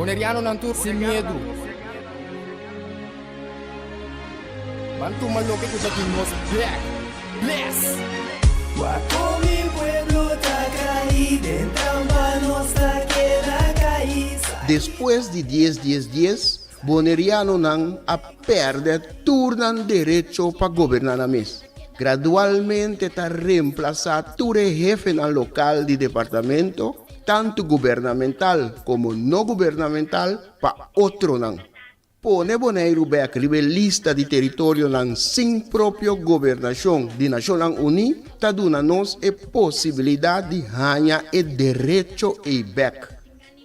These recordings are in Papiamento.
Bonerianonan tur sin miedu. Ban tuma loke ku ta di nos bek. Bless! Wak kon mi pueblo ta kai den trampa nos ta keda kai. Despues di dies dies dies, Bonerianonan a pèrdè tur nan derecho pa goberná nan mes. Gradualmente ta remplasá tur e hefenan lokal di departamento, tantu gubernamental komo no gubernamental, pa otronan. Pone Boneiru bèk riba e lista di teritorionan sin propio gobernashon di Nashonnan Uní ta duna nos e posibilidat di haña e derecho ei bèk.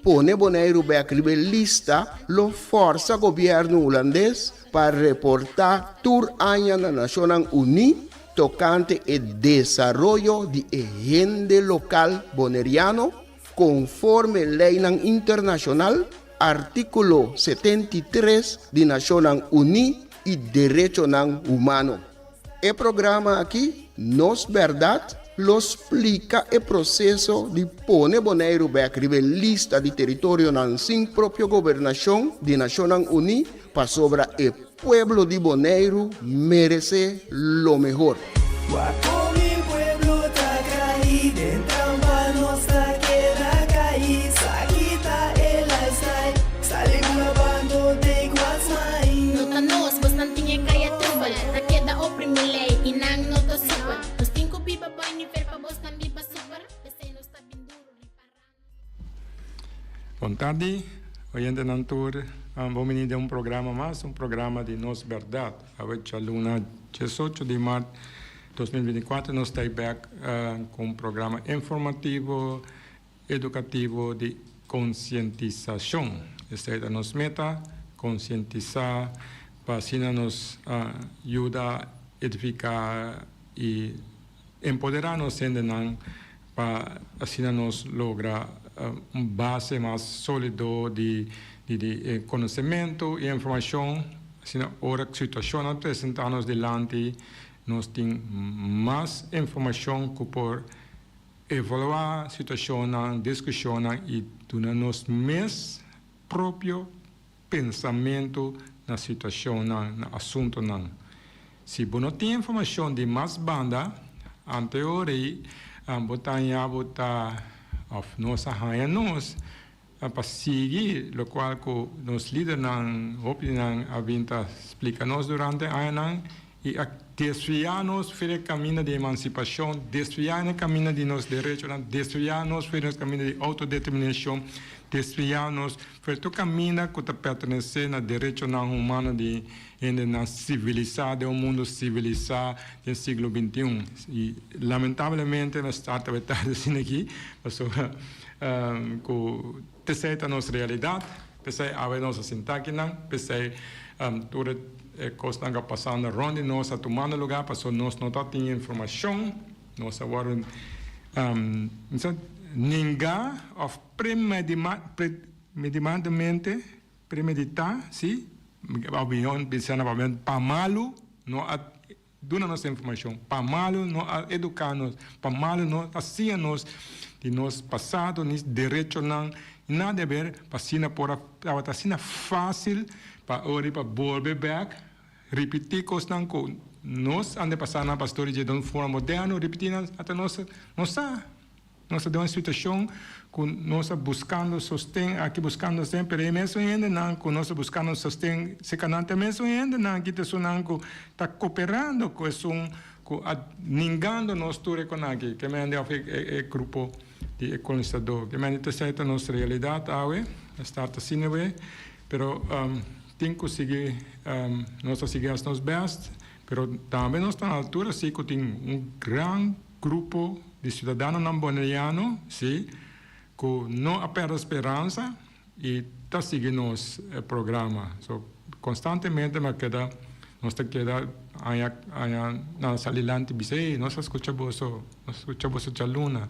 Pone Boneiru bèk riba e lista lo fòrsa gobièrnu hulandes pa reportá tur aña na Nashonnan Uní tokante e desaroyo di e hende lokal boneriano konforme leinan internashonal, artíkulo 73 di Nashonnan Uní i derechonan humano. E programa aki, Nos Bèrdat, lo splika e proseso di pone Boneiru bèk riba e lista di teritorionan sin propio gobernashon di Nashonnan Uní pasobra e pueblo di Boneiru meresé lo mehor. Wak kon mi pueblo ta kai den trampa nos ta keda kai sa kita e lifestyle sali bula bando take what's mine. No ta nos, bosnan tin e kaya trubel. Ta keda oprimi lei i nan no ta super. Nos tin ku biba bai nivel pa bosnan biba super. P'esei nos ta bin duru riparando. Bon tardi, oyentenan tur. Bon bini den un programa mas, un programa di Nos Berdad. Awe djaluna diesocho di mart 2024 nos ta bek ku un programa informativo, edukativo di konsientisashon. Esei ta nos meta, konsientisá pa asina nos yuda edifiká i empoderá nos hendenan pa asina nos logra un base mas sólido di di konosementu i informashon, asina ora situashonnan presentá nos dilanti nos tin mas informashon ku por evaluá situashonnan, diskushonnan i duna nos mes propio pensamentu na situashonnan, na asuntunan. Si bo no tin informashon di mas banda, anteor ei bo ta haña bo ta òf nos a haña nos pa sigui lokual ku nos lidernan, hopi di nan a bin ta splika nos durante añanan i a desviá nos for di e kaminda di emansipashon, desviá na e kaminda di nos derechonan, desviá nos for di nos kaminda di outodeterminashon, desviá nos for di tur kaminda ku ta pertenesé na derechonan humano di hendenan sivilisá den un mundu sivilisá den siglo bintiun. I lamentablemente nos ta tabata asina aki pasobra ku P'esei ta nos realidat, p'esei awe nos a sinta akinan, p'esei tur e kosnan ku a pasando rònt di nos a tumando lugá pasobra nos no ta tin informashon, nos a wòrdu ningá òf premedimadamente, premeditá, si, òf mihó bisa na papiamentu pa malu no a Duna nos informashon. Pa malu no a eduká nos, pa malu no a siña nos di nos pasado ni derechonan, ni nada di haber pa asina por a tabata asina fásil pa ora pa bolbe bèk ripití kosnan ku nos antepasadonan pastor dje den un forma moderno ripití nan ata nos no sa. Nos ta den un situashon ku nos ta buskando sosten aki, buskando sosten, pero e mesun hendenan ku nos ta buskando sosten serka nan ta e mesun hendenan ki ta esunnan ku ta koperando ku esun ku a ningando nos tur e konaki, ke mende òf e grupo di e kolonisadó. Ke mende ta esei ta nos realidat awe, a start asina awe, pero tin ku sigui, nos ta sigui hasi nos bèst, pero tambe nos ta na altura si ku tin un gran. Grupo di siudadanonan boneriano, sí, ku no a pèrdè speransa i ta sigui nos programa. So, konstantemente mi a keda, nos ta keda aña aña nan a sali lanti bisa, ey, nos a skucha boso, nos a skucha boso djaluna.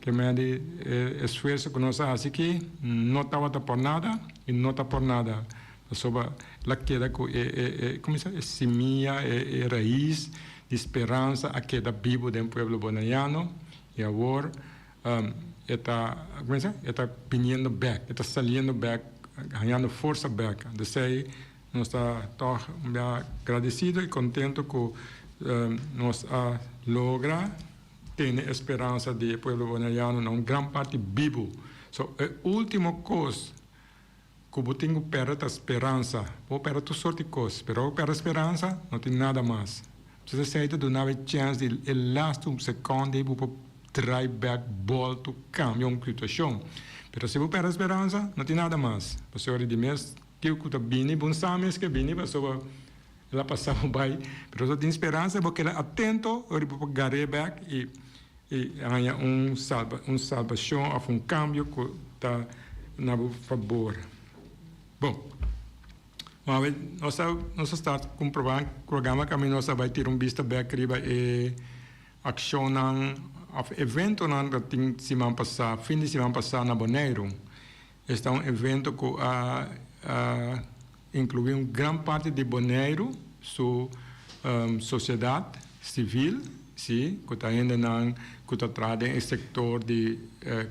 Ke mea di e esfuerso ku nos a hasi aki no tabata por nada i no ta por nada. Pasobra el a keda ku e e e, komo bisa, e simia, e e rais di speransa a keda bibu den pueblo boneriano i awor e ta, komo bisa, e ta biniendo bèk, e ta saliendo bèk. Hañando forsa bek. Desei nos ta tòg un bia gradesido i kontentu ku nos a logra tene e speransa di e pueblo boneriano na un gran parti bibu. So e ultimo kos ku bo tin ku pèrdè ta speransa. Bo pèrdè tur sort di kos, pero ora bo pèrdè speransa no tin nada mas. Entonces esei ta duna bo e chèns di e lastu sekònde ei bo por draai bèk bòltu kambia un situashon. Pero si bo pèrdè speransa no tin nada mas. Pasobra di mes kiko ku ta bini bo no sa mes ke bini pasobra el a pasa bo bai. Pero si bo tin speransa bo keda atento ora bo por gar'é bèk i i haña un salba un salbashon òf un kambio ku ta na bo fabor. Bon. Awe nos a nos a start ku un programa kaminda nos a bai tira un bista bek riba e akshonnan òf eventonan ku tin siman pasá, fin di siman pasá na Boneiru. Esta un evento ku a a inkluí un gran parti di Boneiru su sosiedat sivil, si, ku ta hendenan ku ta traha den e sektor di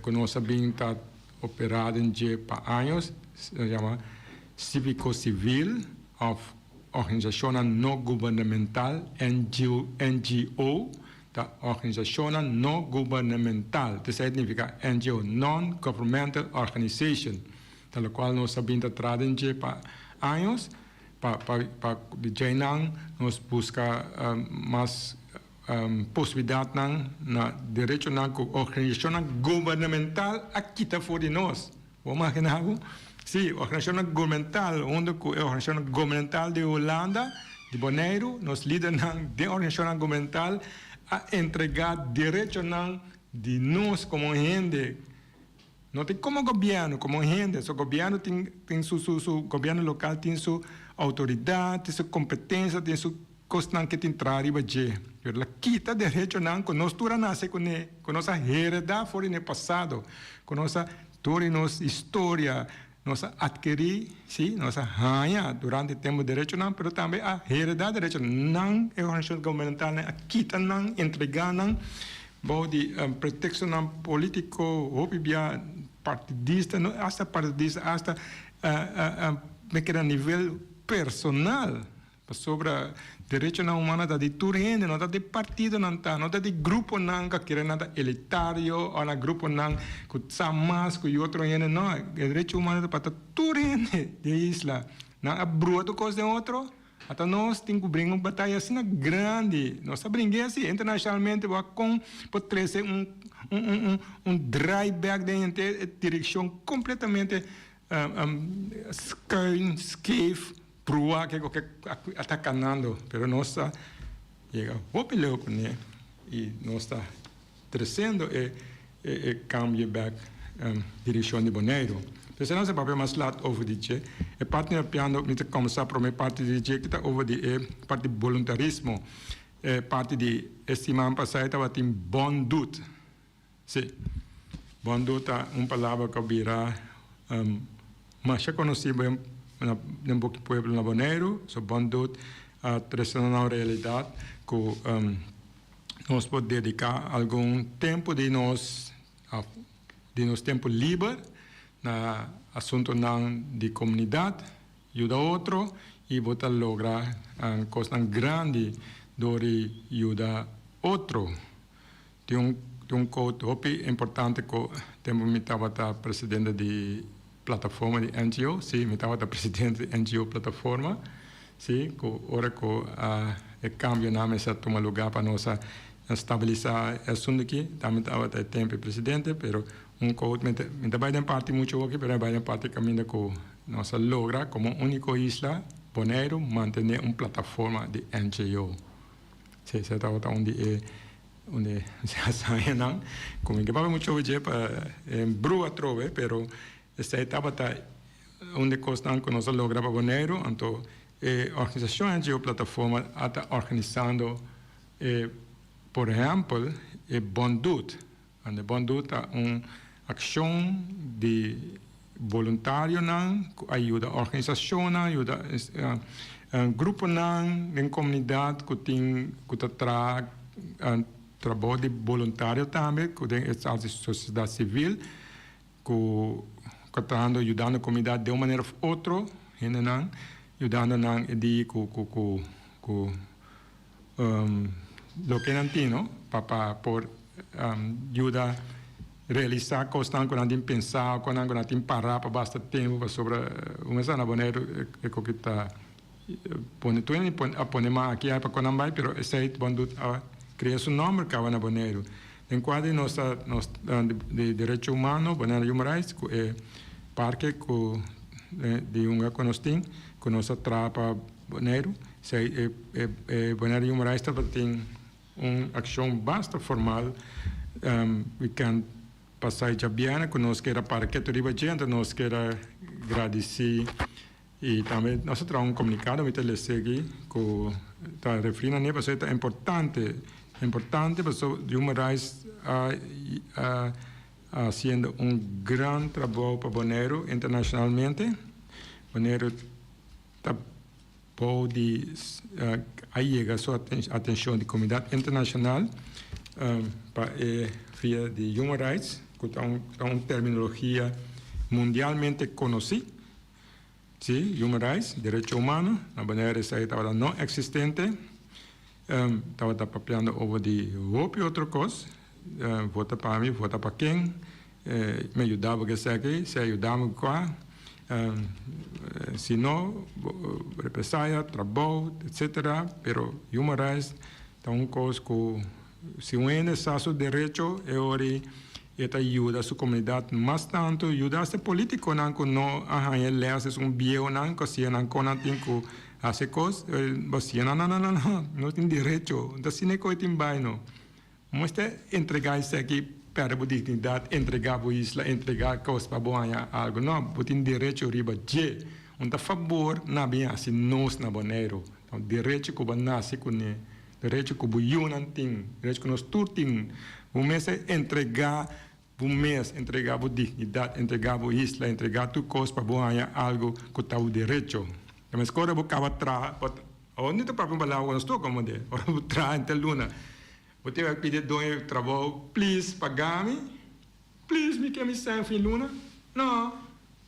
ku nos a bin ta operá den dje pa años, nos yama síviko sivil òf organisashonnan no gubernamental, NGO, ta organisashonnan no gubernamental, esei ta nifiká NGO, Non-Governmental Organization, ta lokual nos a bin ta traha den dje pa años, pa pa pa di djeinan nos buska mas posibilidatnan na derechonan ku organisashonnan gubernamental a kita for di nos. Bo magina bo? Sí, organisashonnan gubernamental huntu ku e organisashonnan gubernamental di Hulanda, di Boneiru, nos lidernan den organisashonnan gubernamental a entregá derechonan di nos komo hende. No tin komo gobièrnu, komo hende. So gobièrnu tin tin su su su gobièrnu lokal tin su outoridat, tin su kompetensia, tin su kosnan ke tin traha riba dje. Pero la kita derechonan ku nos tur a nase kuné, ku nos a heredá for di ne pasado, ku nos a tur di nos historia nos a atkerí, sí, nos a haña durante tempu derechonan, pero tambe a heredá derechonan. Nan, e organisashon gubernamentalnan a kita nan, entregá nan bou di pretekstonan polítiko, hopi bia partidista, no asta partidista, asta me keda nivel personal. Pasobra derechonan humano ta di tur hende, no ta di partidonan ta, no ta di gruponan ku a kere nan ta elitario o na gruponan ku sa mas ku otro hende, no, e derecho humano ta pa ta tur hende di e isla. Nan a brua tur kos den otro, ata nos tin ku bringa un bataya asina grandi, nos a bring'é asi internashonalmente bo a kon por trese un un un draai bek den henter e direkshon kompletamente Schuin, skeef, prua ke ke a ta kanando, pero nos ta yega hopi leu kuné i nos ta tresiendo e e kambio bek direkshon di Boneiru. P'esei nos a papia mas lat over di dje. E parti mi papiando mi ta kuminsá promé parti di dje ki ta over di e parti di boluntarismo. E parti di e siman pasá e tabatin bon dut. Sí. Bondu ta un palabra ku a bira masha konosí den boki pueblo na Boneiru. So bondu a trese na nos realidat ku nos por dediká algun tempu di nos di nos tempu liber na asuntunan di komunidat, yuda otro i bo ta logra kosnan grandi dor di yuda otro. Tin un tin un quote hopi importante cu tempo mi tabata presidente di plataforma di NGO, si mi tabata presidente di NGO plataforma, si cu ora cu a e cambionan mester a tuma lugar pa nos a stabilisa e asunto aki, ta mi tabata e tempo e presidente, pero un quote mi ta mi ta bay den parti mucho hoki pero mi bay den parti caminda cu nos a logra como unico isla Boneiru mantene un plataforma di NGO. Si esei tabata un di e un di e hazañanan ku mi ke papia mucho over dje pa e brua atrobe pero esei tabata un di e kosnan ku nos a logra pa Boneiru anto e organisashon NGO Plataforma a ta organisando e por ehèmpel e Bon Doet. Ande Bon Doet ta un akshon di boluntarionan ku a yuda organisashonnan, yuda gruponan den komunidat ku tin ku ta traha trabou di boluntario tambe ku den e sosiedad sivil ku. ku ta trahando yudando komunidat den un manera òf otro, hendenan yudando nan e di ku ku ku ku loke nan tin no pa pa por yuda realisá kosnan ku nan tin pensá òf kosnan ku nan tin pará pa basta tempu pasobra un esnan na Boneiru e koki ta pone tur hende a pone man aki ai pa kon nan bai pero esei bon dut a krea su nòmber kaba na Boneiru den kua di nos ta nos di derecho humano Boneiru Human Rights ku e parke ku di hunga ku nos tin ku nos a traha pa Boneiru esei e Boneiru Human Rights tabata tin un akshon basta formal wikènt pasá i djabièrnè ku nos keda para ketu riba dje anto nos keda gradisí i tambe nos a traha un komunikado mi ta lesa aki ku ta referí na ne pasobra e ta importante importante pasobra Human Rights a a hasiendo un gran trabou pa Boneiru internashonalmente Boneiru ta Bou di a yega su atencion di comunidad internacional pa e via di Human Rights, cu ta un terminologia mundialmente conoci, si, Human Rights, derecho humano, na Bonaire esaki tabata no existente, tabata papiando over di hopi otro cos, vota pa mi, vota pa ken, Mi a yuda bo ku esaki, si a yuda mi ku kua, si no, represaya, trabou, etsetera, pero human rights ta un kos ku si un hende sa su derecho e ora e ta yuda su komunidat mas tantu, yuda hasta e politikonan ku no a haña e lès, esun biehunan ku a siña nan kon nan tin ku hasi kos, bo siña nan, no, no, no, no, nos tin derecho, ta asina e kos tin bai no. Mester entregá esaki, pèrdè bo dignidat, entregá bo isla, entregá kos pa bo haña algu. No, bo tin derecho riba dje. Un ta fabor na bin hasi nos na Boneiru. Ta un derecho ku bo a nase kuné, derecho ku bo yunan tin, derecho ku nos tur tin. Bo mester entregá bo mes, entregá bo dignidat, entregá bo isla, entregá tur kos pa bo haña algu ku ta bo derecho. Ta meskor bo kaba traha, Awor mi ta papia un palabra ku nos tur komprendé. Ora bo traha henter luna, bo tin ku pidi e doño di trabou, Plis, paga mi. Plis, mi ke mi sèn fin luna. No,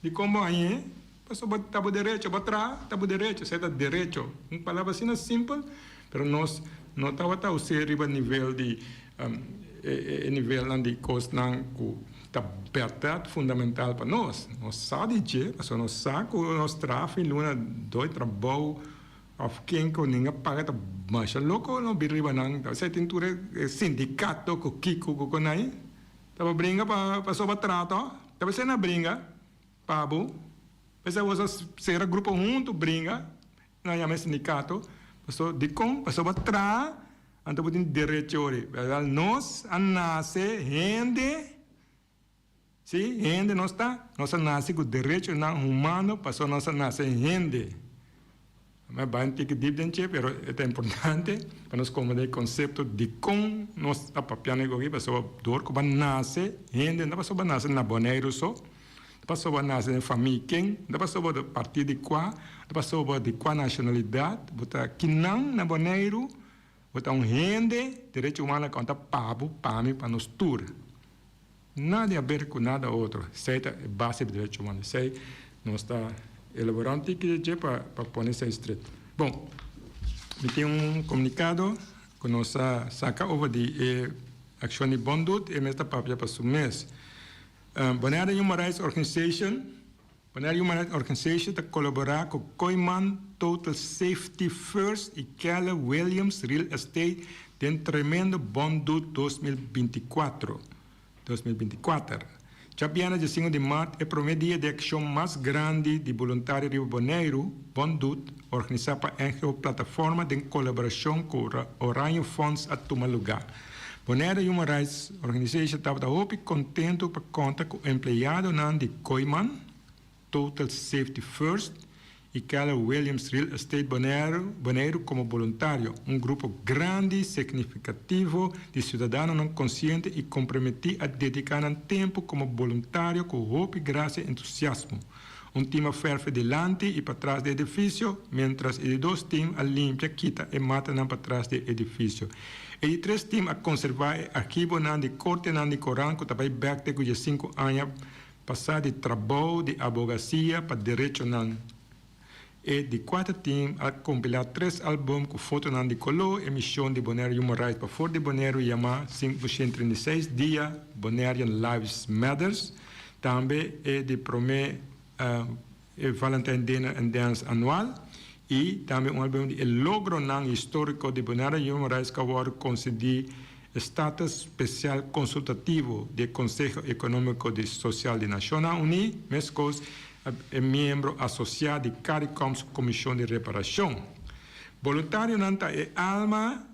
dikon bo hañ'é? Pasobra bo ta bo derecho. Bo traha, ta bo derecho. Esei ta derecho. Un palabra asina simpel, pero nos no tabata us'é riba nivel di e nivelnan di kosnan ku ta bèrdat fundamental pa nos. Nos sa di dje, pasobra nos sa ku nos traha fin luna doi trabou. Of ken ku nin a paga ta masha loko no bin riba nan. Ta esei tin tur e sindikato ku kiko ku konai ta pa bringa pa pasobra trato. Ta esei nan a bringa pa bo. P'esei boso a sera grupo huntu bringa nan yama e sindikato. Paso dikon? Pasobra traha anto bo tin derecho ori. Nos a nase hende. Sí, hende nos ta. Nos a nase ku derechonan humano pasobra nos a nase hende. Mi a bai un tiki dip den dje, pero e ta importante pa nos komprendé e konsepto dikon nos ta papiando e koki, pasobra dor ku bo a nase hende, no pasobra bo a nase na Boneiru so, no pasobra bo a nase den famia ken, no pasobra bo ta parti di kua, no pasobra bo di kua nashonalidat, bo ta kinan na Boneiru, bo ta un hende, derecho humano a konta pa bo, pa mi, pa nos tur. Nada di haber ku nada otro. Esei ta e base di derecho humano. Esei nos ta elaborá un tiki di dje pa pa pone esei stret. Bon, mi tin un komunikado ku nos a saka over di e akshon di Bon Doet. E mes ta papia pa su mes. Bonaire Human Rights Organization, Bonaire Human Rights Organization ta kolaborá ku Kooiman Total Safety First i Keller Williams Real Estate den tremendo Bon Doet 2024. 2024. Djabièrnè diesinco di mart e promé dia di akshon mas grandi di boluntario riba Boneiru, Bon Doet, organisá pa NGO Plataforma den kolaborashon ku Oranje Fonds a tuma lugá. Bonaire Human Rights Organization tabata hopi kontentu pa konta ku empleadonan di Kooiman, Total Safety First i Keller Williams Real Estate Bonaire Boneiru komo boluntario, un grupo grandi signifikativo di siudadanonan konsiente i komprometí a dediká nan tempu komo boluntario ku hopi grasia i entusiasmo. Un tim a fèrfe dilanti i patras di edifisio, miéntras e di dos tim a limpia kita e matanan patras di e edifisio. E di tres tim a konservá e archivonan di kortenan di koran ku ta bai bèk te ku diesinku aña. pasá di trabou di abogasia pa derechonan. E di kuater team a kompilá tres album ku fotonan di koló, e mishon di Bonaire Human Rights pafor di Boneiru yamá 536 Dia Bonairean Lives Matters, tambe e di promé e Valentine Dinner and Dance anual i tambe un album di e logronan históriko di Bonaire Human Rights ku a wòrdu konsedí e status spesial konsultativo di e Konseho Ekonómiko di Sosial di Nashonnan Uní, meskos e miembro asosiá di Caricom su Komishon di Reparashon. Boluntarionan ta e alma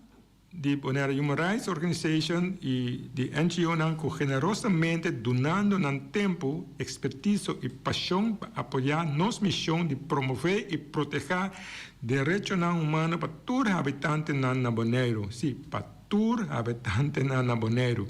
di Bonaire Human Rights Organization i di NGOnan ku generosamente dunando nan tempu, ekspertiso i pashon pa apoyá nos mishon di promové i protehá derechonan humano pa tur habitantenan na Boneiru, sí, pa tur habitantenan na Boneiru,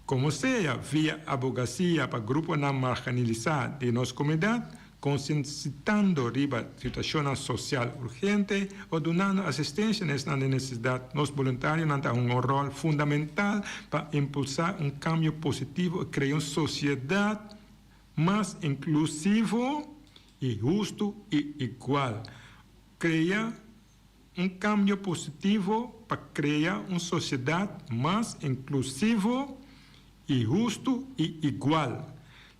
komo sea via abogasia pa gruponan marginalisá di nos komunidat, konsiensitando riba situashonnan sosial urgente o dunando asistensia na esnan den nesesidat. Nos boluntarionan ta hunga un ròl fundamental pa impulsá un kambio positivo i krea un sosiedat mas inklusivo i hustu i igual. Krea un kambio positivo pa krea un sosiedat mas inklusivo i hustu i igual.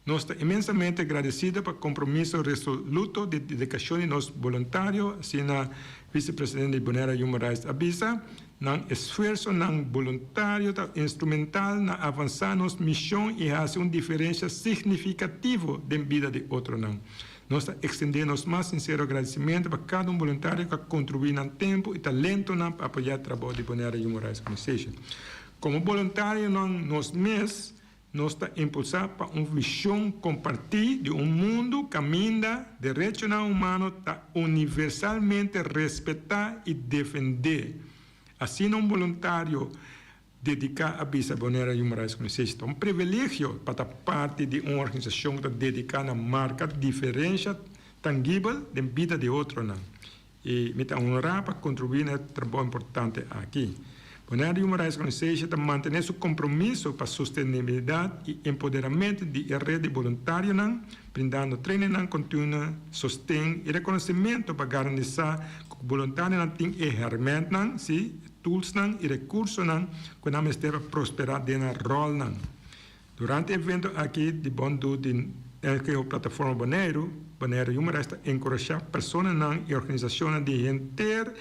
Nos ta inmensamente agradesido pa kompromiso resoluto di dedikashon di nos boluntario, asina Visepresidente di Bonaire Human Rights a bisa. Nan esfuersonan boluntario ta instrumental na avansá nos mishon i hasi un diferensha signifikativo den bida di otronan. Nos ta ekstendé nos mas sinsero agradesimentu pa kada un boluntario ku a kontribuí nan tempu i talentonan pa apoyá e trabou di Bonaire Human Rights Organization. Komo boluntarionan nos mes, nos ta impulsá pa un vishon kompartí di un mundu kaminda derechonan humano ta universalmente respetá i defendé. Asina un boluntario dediká a bisa Bonaire Human Rights Organization. Ta un privilegio pa ta parti di un organisashon ku ta dediká na marka diferensha tangibel den bida di otronan. I mi ta honrá pa kontribuí na e trabou importante aki. Bonaire Human Rights Organization ta mantené su kompromiso pa sostenibilidat i empoderamentu di e ret di boluntarionan, brindando trainingnan kontinuo, sosten i rekonosementu pa garantisá ku boluntarionan tin e hèrmèntnan, sí, e toolsnan i rekursonan ku nan mester pa prosperá den nan ròlnan. Durante e evento aki di Bon Doel di NGO Plataforma Boneiru, Bonaire Human Rights ta enkurashá personanan i organisashonnan di henter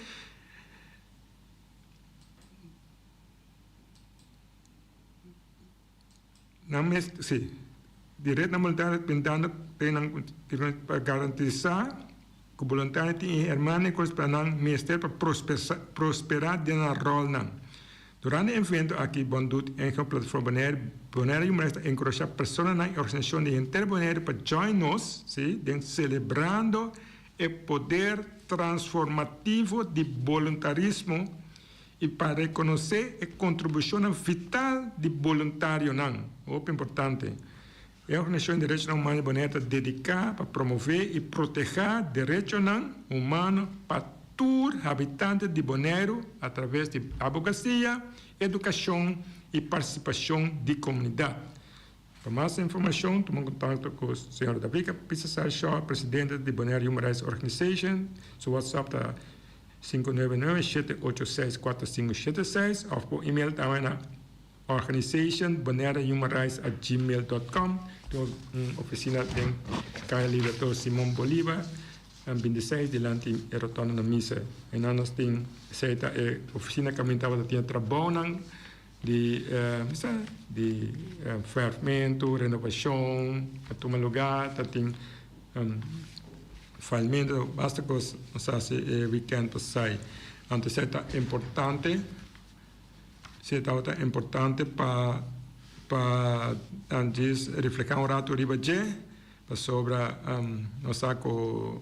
nan mes, sí, di retnan boluntario brindando training pa garantisá ku boluntario tin e hermanikus pa nan mester pa prosperá den nan ròlnan. Durante e evento aki Bondud NGO Plataforma Bonaire, Bonaire Human Rights ta enkurashá personanan i organisashon di henter Bonaire pa join nos, sí, den selebrando e poder transformativo di boluntarismo i pa rekonosé e kontribushonnan vital di boluntarionan. Hopi importante. E Organisashon di Derechonan Humano di Bonaire ta dediká pa promové i protehá derechonan humano pa tur habitante di Boneiru atraves di abogasia, edukashon i partisipashon di komunidat. Pa mas informashon tuma kontakto ku señor Davika Pisasar Shaw, presidente di Bonaire Human Rights Organization. Su WhatsApp ta 599 786 4576 òf por email tambe na organizationbonairehumanrights@gmail.com. Tin un ofisina den Kaya Libertador Simon Bolivar 26 dilanti e rotonda na Misa. Einan nos tin esei ta e ofisina kaminda tabata tin e trabounan di mester di verfmentu, renovashon a tuma lugá, ta tin failmentu, basta kos nos a hasi e wikènt pasai. Anto esei ta importante, esei tabata importante pa pa djis reflehá un ratu riba dje pasobra nos sa ku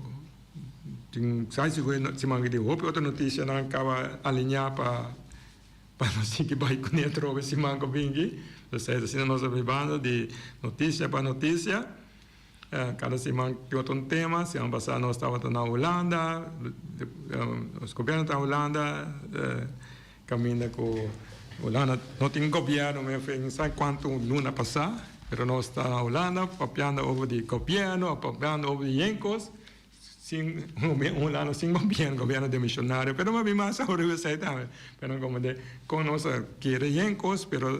tin sa sigur siman di hopi otro notisianan kaba aliñá pa Pa nos sigui bai kuné atrobe siman ku bingi. Esei asina nos ta bibando di notisia pa notisia. Kada siman tin otro un tema. Siman pasá nos tabata na Hulanda, nos gobièrnu ta na Hulanda, kaminda ku Hulanda no tin gobièrnu mi sa kuantu luna pasá. Pero nos ta na Hulanda papiando over di gobierno, papiando over di yenkos, sin Hulanda sin gobierno, gobierno demisionario, pero mi a bin mas aburrido esei tambe. Pero como de con nos a kere yenkos, pero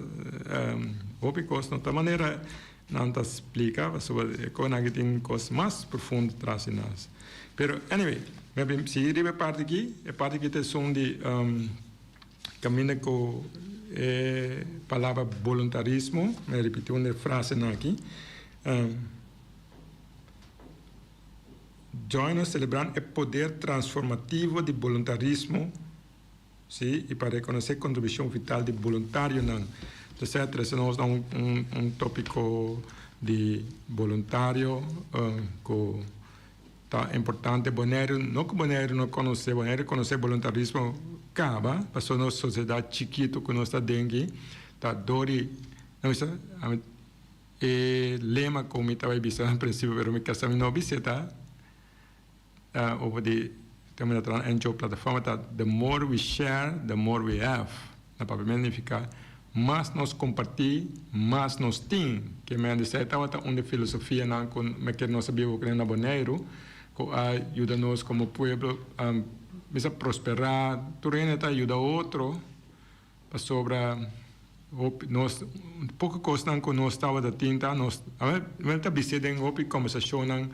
hopi kos no ta manera nan ta splika, pasobra e konan aki tin kos mas profundo tras di nas. Pero anyway, mi a bin sigui riba e parti aki, e parti aki ta esun di Caminda cu e palabra boluntarismo, mi a ripiti un di e frasenan aki, Join nos celebrando e poder transformativo di boluntarismo, si, y pa reconoce e contribucion vital di boluntarionan. Entonces a trece nos na un topico di boluntario cu Ta importante Boneiru, no ku Boneiru no konosé, Boneiru konosé boluntarismo kaba, pasobra nos sosiedat chikitu ku nos ta den aki ta dor di, no bisa, ami e lema ku mi tabata bisa na prinsipio pero mi kasa mi no bis'é ta over di tempo mi ta traha na NGO plataforma ta the more we share the more we have. Na papiamento nifiká mas nos kompartí, mas nos tin. Ke men di esei tabata un di filosofianan ku mi ke nos a biba ku na Boneiru, ku a yuda nos komo pueblo bisa prosperá. Tur hende ta yuda otro pasobra hopi nos poko kosnan ku nos tabata tin ta nos mi ta bis'é den hopi kombersashonnan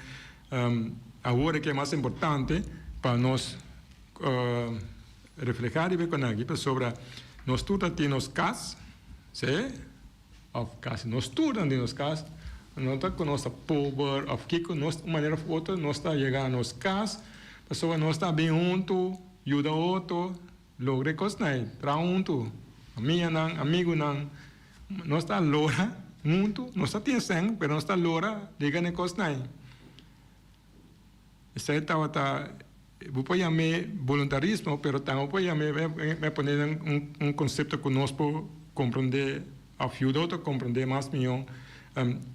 awor e ke mas importante pa nos. Reflehá riba e kon aki pasobra nos tur ta tin nos kas, sí, òf kasi nos tur ta tin nos kas, no ta ku nos ta pober òf kiko, nos un manera òf otro nos ta yega na nos kas pasobra nos ta bin huntu, yuda otro, logra e kosnan ei, traha huntu, famianan, amigunan, nos ta lora huntu, nos ta tin esèn pero nos ta lora yega na e kosnan ei. Esei tabata, bo por yam'é boluntarismo, pero tambe bo por yam'é, mi a pone den un konsepto ku nos por komprondé òf yuda otro komprondé mas mihó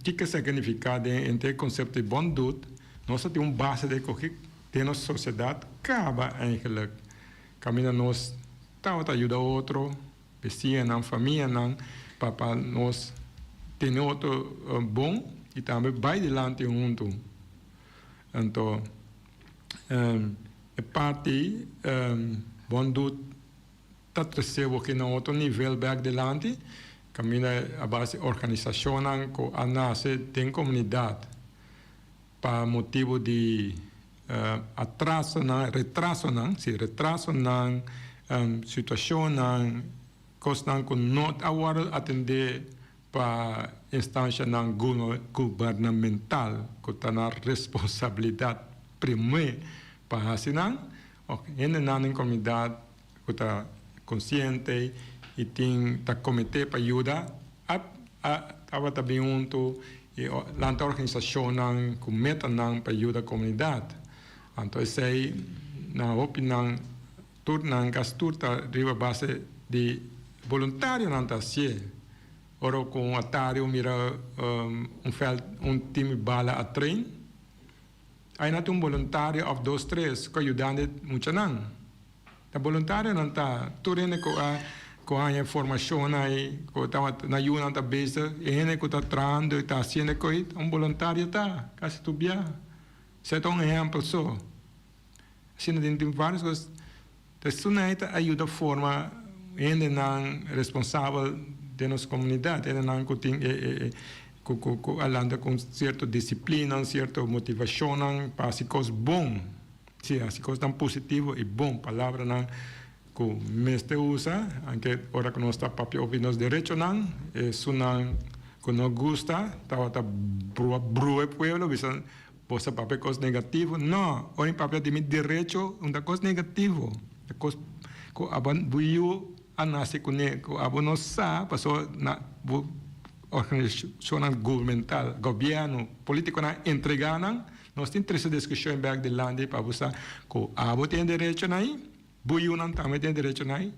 kiko esei ke nifiká den henter e konsepto di bon dut. Nos ta tin un base di kohe den nos sosiedat kaba eigenlik kaminda nos tabata yuda otro, besiñanan, famianan, pa pa nos tene otro bon i tambe bai dilanti huntu. Anto e parti bon dut ta trese bo ki na otro nivel bek dilanti, kaminda a base organisashonnan ku a nase den komunidat pa motibu di atrasonan, retrasonan, si retrasonan, situashonnan, kosnan ku no a wòrdu atendé pa instancianan gubernamental cu ta nan responsabilidad primer pa haci nan, of hendenan den comunidad cu ta consciente y tin ta comete pa yuda a a tabata bin hunto y lanta organisacionnan cu metanan pa yuda comunidad. Anto esey na hopinan tur nan cas tur ta riba base di voluntarionan ta hacié. Ora ku un atario mira un vèlt un tim bala a train, aina tin un boluntario òf dos tres ku a yuda e muchanan. Ta boluntarionan ta tur hende ku a ku a haña formashon ei, ku tabata na yunan ta bezig, e hende ku ta trahando i ta hasiendo e kos, un boluntario ta kasi tur bia. Esei ta un ehèmpel so. Asina tin tin varios kos. Ta esun ei ta ayuda forma hendenan responsabel den nos komunidat, hendenan ku tin e e ku ku ku a lanta ku un sierto disiplina, un sierto motivashonnan pa hasi kos bon, si hasi kosnan positivo i bon, palabranan ku mester usa, anke ora ku nos ta papia obi nos derechonan, esunnan ku no gusta tabata brua brua e pueblo bisa Bo sa papia kos negativo? No! Ora mi papia di mi derecho, un ta kos negativo. Ta kos ku abo bo yu a nase kuné, ku abo no sa pasobra na bo organisashonnan gubernamental, gobièrnu, politikonan a entregá nan. Nos tin trese diskushon bèk dilanti pa bo sa ku abo tin e derechonan ei, bo yunan tambe tin e derechonan ei.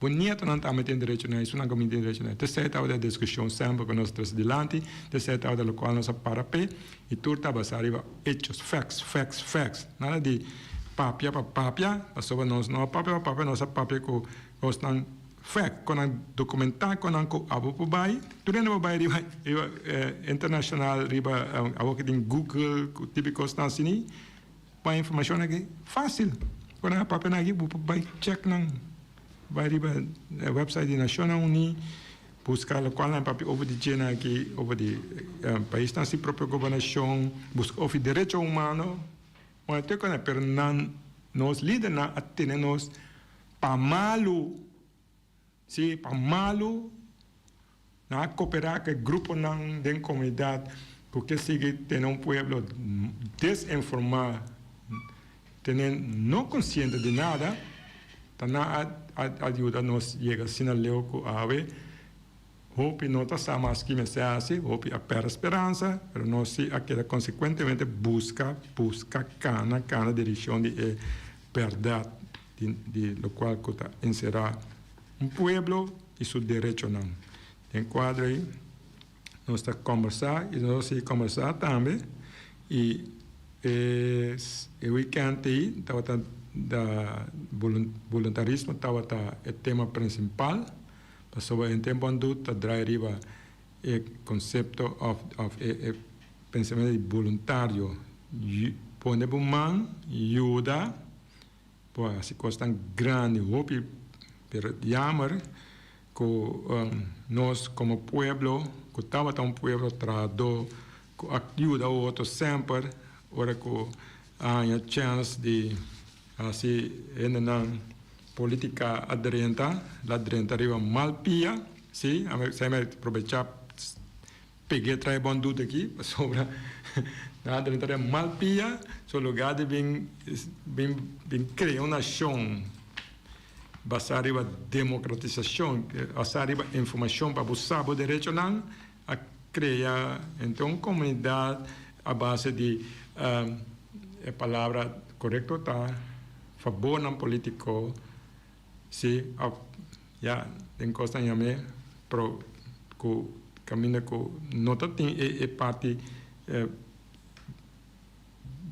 Bo nietonan tambe tin derecho na esun, nan ku mi tin derecho na e. T'esei tabata e diskushon semper ku nos trese dilanti, t'esei tabata lokual nos a para p'e, i tur ta basá riba hechos, facts, facts, facts. Nada di papia pa papia, pasobra nos no a papia pa papia, nos a papia ku kosnan. Fact, kon nan dokumentá kon nan ku abo por bai, tur hende por bai riba riba internashonal riba abo ke tin Google ku tipo di kosnan asini pa informashon aki fásil. Kon nan a papia nan aki bo por bai chèk nan bai riba e website di Nashonnan Uní buska lokual nan a papia over di dje nan aki over di paisnan sin propio gobernashon buska over di derecho humano. Bueno te kone pero nan nos lidernan a tene nos pa malu, si pa malu nan a kopera ku e gruponan den komunidat ku ke sigui tene un pueblo desinforma, tene no konsiente di nada, ta nan a a yuda nos yega asina leu ku awe. Hopi no ta sa mas ki mester hasi, hopi a pèrdè speransa, pero nos si a keda konsekuentemente buska, buska, kana, kana direkshon di e bèrdat di di lokual ku ta enserá un pueblo i su derechonan. Den kuadro ei nos ta kòmbersá i nos a sigui kòmbersá tambe i e e wikènt ei tabata da boluntarismo tabata e tema prinsipal. Pasobra en tempo andú ta drai riba e konsepto òf òf e e pensamentu di boluntario. Pone bo man, yuda, por hasi kosnan grandi, hopi, pero jammer ku nos komo pueblo, ku tabata un pueblo trahadó, ku a yuda otro semper ora ku a haña chèns di Hasi hendenan politica a drenta, la drenta riba mal pia, si, esei mi a probecha peg'e trae bon dut aki, pasobra nan a drenta riba mal pia, so lugar di bin bin bin crea un nacion basa riba democratisacion, basa riba informacion pa bo sa bo derechonan, a crea henter un comunidad a base di e palabra corecto ta fabornan politico si of ya den cosnan yam'e pero cu caminda cu no ta tin e parti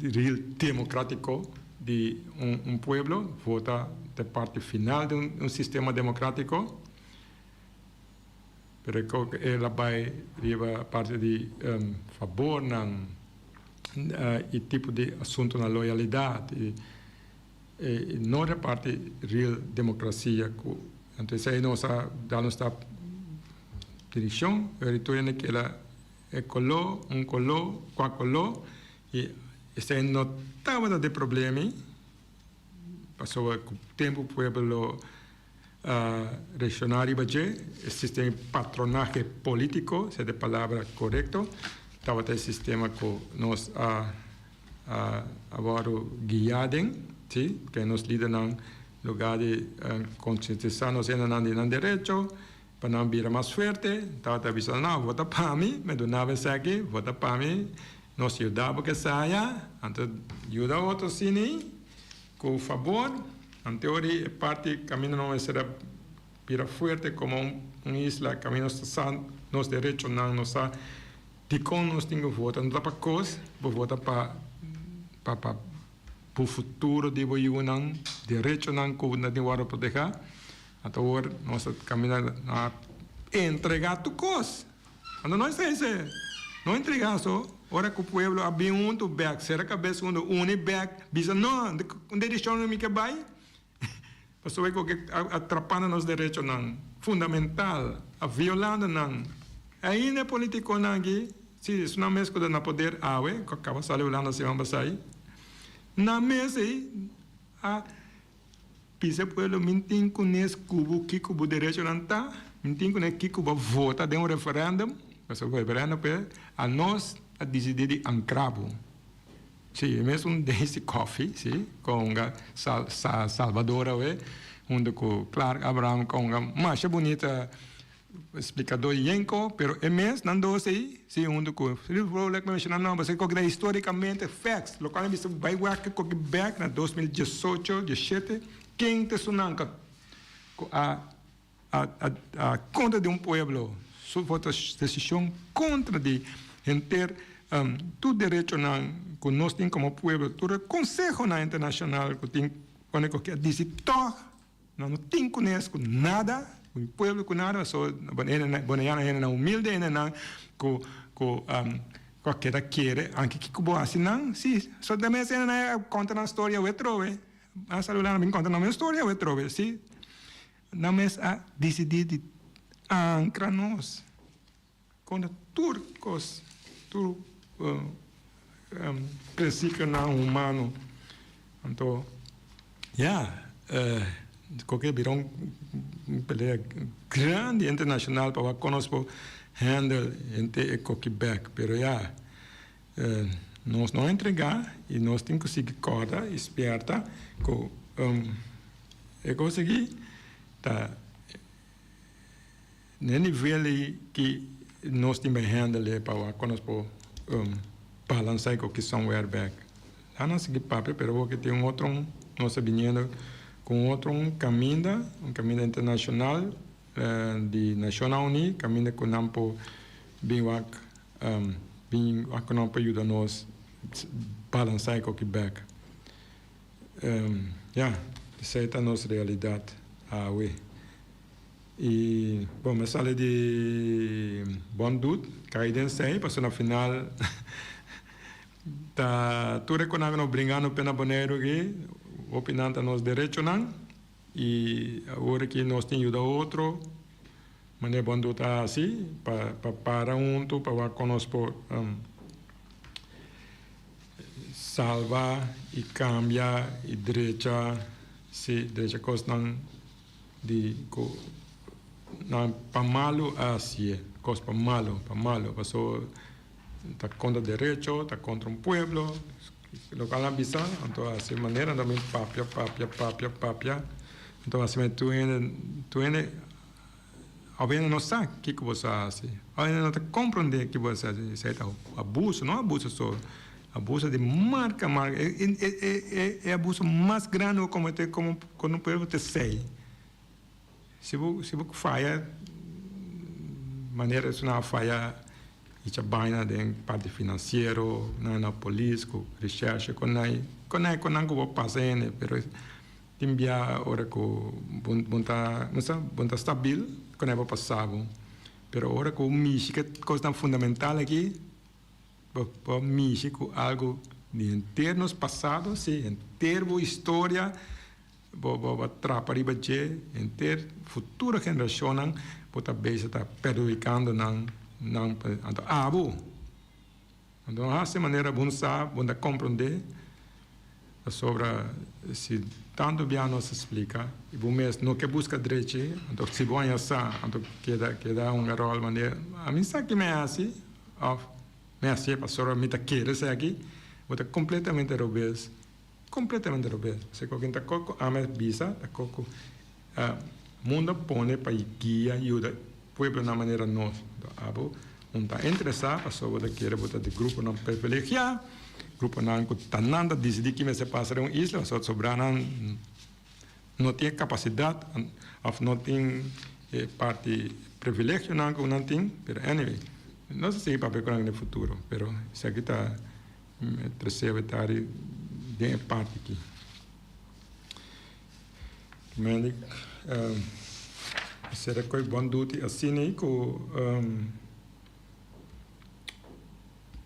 real democratico di un pueblo vota ta e parti final di un sistema democratico. Pero e el a bai riba parti di fabornan i tipo di asuntunan loyalidat i no riba parti real demokrasia ku anto esei nos a da nos ta direkshon pero tur hende keda e koló un koló kua koló i esei no tabata di problema pasobra ku tempu pueblo lo Reacciona riba dje, e sistema di patronahe politico, esei ta e palabra corecto, tabata e sistema cu nos a a wordo guia den, si, ke nos lidernan lugar di concientisa nos hendenan di nan derecho pa nan bira mas fuerte, tabata bisa nan, vota pa mi, mi duna bo esaki, vota pa mi, nos yuda bo kesaya, anto yuda otro sini. Ku fabor, anteori e parti kaminda no mester a bira fuerte komo un isla kaminda nos ta sa nos derechonan, nos sa dikon nos tin ku vota. No ta pa kos, bo vota pa pa pa bo futuro di bo yunan, derechonan ku nan tin wòrdu protehá. Anto awor nos ta kaminda na entregá tur kos. Anto no esei se no entrega so ora ku pueblo a bin huntu bek sera kabes huntu uni bek bisa no un direkshon no mi ke bai pasobra ku a trapando nos derechonan fundamental a violando nan ainda e politikonan aki si esun nan mes ku ta na poder awe ku a kaba sali Hulanda siman pasai nan mes ei a Bisa e pueblo, Min tin ku nes ku bo kiko bo derechonan ta, min tin ku nes kiko bo a vota den un referendum, pasobra referendum pe anos a disidí di ankra bo. Sí, e mesun Daisy Coffie, sí, konga Sal Sa Salvador awe, huntu ku Clark Abraham konga masha bunita Splikadó Yenko, pero e mes, nan dos ei, si huntu ku Philip Vrolijk mi menshoná nan, pasobra koki ta histórikamente facts, lokual mi bisa bai wak koki bèk na 2018, diesshete, ken ta esunnan ku ku a a a kontra di un pueblo, su vota desishon kontra di henter tur derechonan ku nos tin komo pueblo, tur e konsehonan internashonal ku tin pone ku a disi tòg. Nan no tin kunes ku nada. Un pueblo ku nada so boneiano hendenan humilde hendenan ku ku ku a keda kere anke kiko bo hasi nan si so ta mes hendenan a konta nan storia awe trobe a saluda nan bin konta nan mes storia awe trobe si nan mes a disidi di ankra nos. Konta tur kos, tur prinsipionan humano. Anto, ya, koke bira un pelea grandi internashonal pa wak kon nos por handle henter e koki bek. Pero ya, nos no a entregá i nos tin ku sigui kòrda i spièrta ku e kos aki ta. Na e nivel ei ki nos tin bai handle e pa wak kon nos por balansa e koki somewhere bek. La nos sigui papia pero awor ki tin un otro nos ta biniendo ku un otro kaminda, un kaminda internashonal di Nashonnan Uní kaminda ku nan por bin wak bin wak ku nan por yuda nos balansa e koki bek. Ya, esei ta nos realidat awe. I bon mi a sali di bon dut kai den sei pasobra na final ta tur e konan ku nos bringando p'e na Boneiru aki hopi nan ta nos derechonan i awor aki nos tin yuda otro manera bon dut a hasi pa pa para huntu pa wak kon nos por salba i kambia i drecha si drecha kosnan. Di ku nan pa malu a hasié, kos pa malu, pa malu, paso ta kontra derecho, ta kontra un pueblo, lokual nan bisa, anto a hasi manera nan ta bin papia, papia, papia, papia, anto a hasi tur hende, tur hende, òf hende no sa kiko bo sa hasi, òf hende no ta komprondé kiko bo sa hasi, esei ta abuso, no abuso so. Abuso di marca marca e e e abuso mas grandi bo comete como con un pueblo ta esey si bo si bo faya manera esnan a faya icha baina den parti financiero nan na polis cu recherche con nan con nan con nan cu bo pasa hende pero tin bia ora cu bo bo ta bo ta stabil con nan bo pasa bo pero ora cu bo mishi cu e cosnan fundamental aki. Bo por mishi ku algu di henter nos pasado, sí, henter bo historia, bo bo bo trapa riba dje, henter futuro generashonnan bo ta bezig ta perhudikando nan nan anto abo. Anto no hasi manera bo no sa, bo no ta komprondé, pasobra si tantu bia nos a splika i bo mes no ke buska drechi, anto si bo haña sa, anto keda keda hunga ròl manera ami sa ki mi a hasi. Of, mi hasié pasobra mi ta kere esaki, bo ta completamente robes, completamente robes. Pasobra ku ken ta kok ku ami a bisa, ta kok ku mundo a pone pa guia, yuda pueblo na manera nos. Enton abo un ta interesá pasobra bo ta kere bo ta di gruponan privilegiá, gruponan ku ta nan ta disidí ki mester pasa den un isla, pasobra sobranan no tin e kapasidat òf no tin e parti privilegionan ku nan tin, pero anyway, nos a sigui papia ku nan den futuro, pero esaki ta trese wetari den e parti aki. Mandy, sera ku e bon duty asina ku